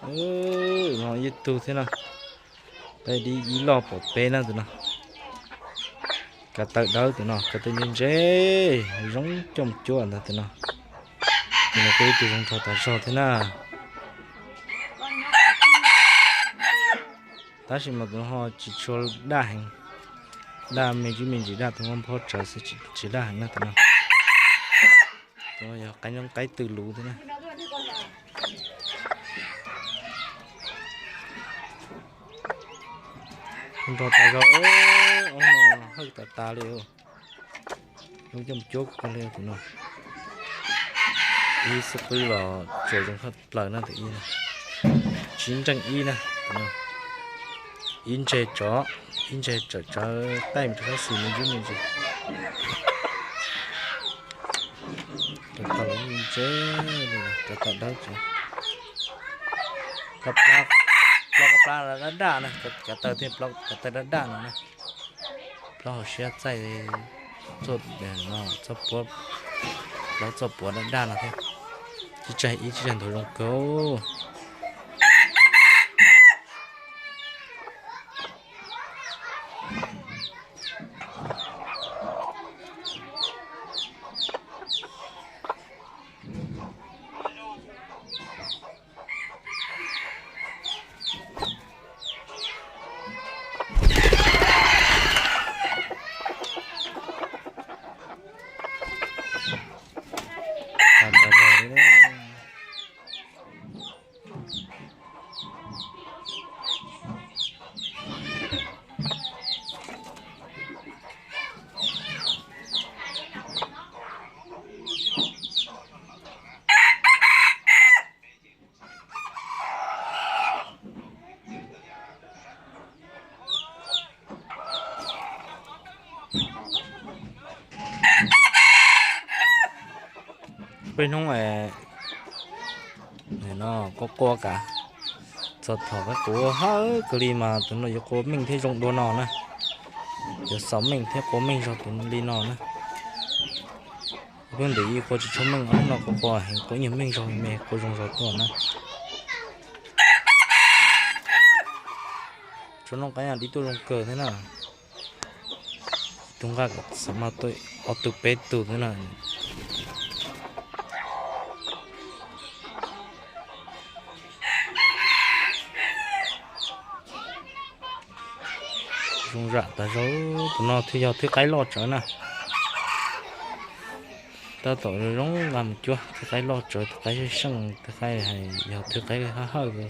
Ub, no ib tug thiab na. Peb dib ib loj pom peb na tus no. Kav tawm dawb tus no, kav tawm ntse ntse, zoo coj mus cuab ntag tus no. Tus no peb ib tug zoo nraug tas zog thiab na. Tab sis mas tus no ho tsis tshua daj heev, daj me ntsis me ntsis daj, tus no nphob tsawv xwb, tsis daj heev na tus no. Tus no yog qaib noob qaib twg luv thiab na. Nrog tas zog, ob no hawj tas tas li. Lub coj mus cuab kawg li tus no. Ib xub qwb los tsuas zoo kawg plaws na tus ib no. Tsis nreej ib na tus no. Ib ntseg tsov, ib ntseg tsawv tsawv taij mus rau sab xis me ntsis me ntsis. Kav tawm ntse li, kav tawm dawb tsev. Plaub kab plab daj daj na, kav tawm thiab plaub kab plab daj daj no na. Plaub hauv siab txaij, txoj, txoj puab, plaub txoj puab daj daj no thiab. Tsib tsaig ib tsib tsaig ntawd zoo kawg. Peb hnub no quaj quaj kav, txog thaum qaib quav hawb kawg li mas tus no yuav quav meej thiab zoo dua no na. Yuav xaus meej thiab quav meej zog tus li no na. Lub ntim ib quav tsis tshua meej, hnub no quav quav heev, quav nyuag meej zog me, quav zoo zog tuaj na. Tsuas noog qaib dib tuaj zoo kawg thiab na. Tus nqaj xav mas tuaj ob tug peb tug thiab na. Zoo zam tas zog, tus no thiaj yog thwj qaib loj tsawv na. Tab tom zoo nqa mus cuab, thwj qaib loj tsawv, thwj qaib seej, thwj qaib yog thwj qaib haj hawj li.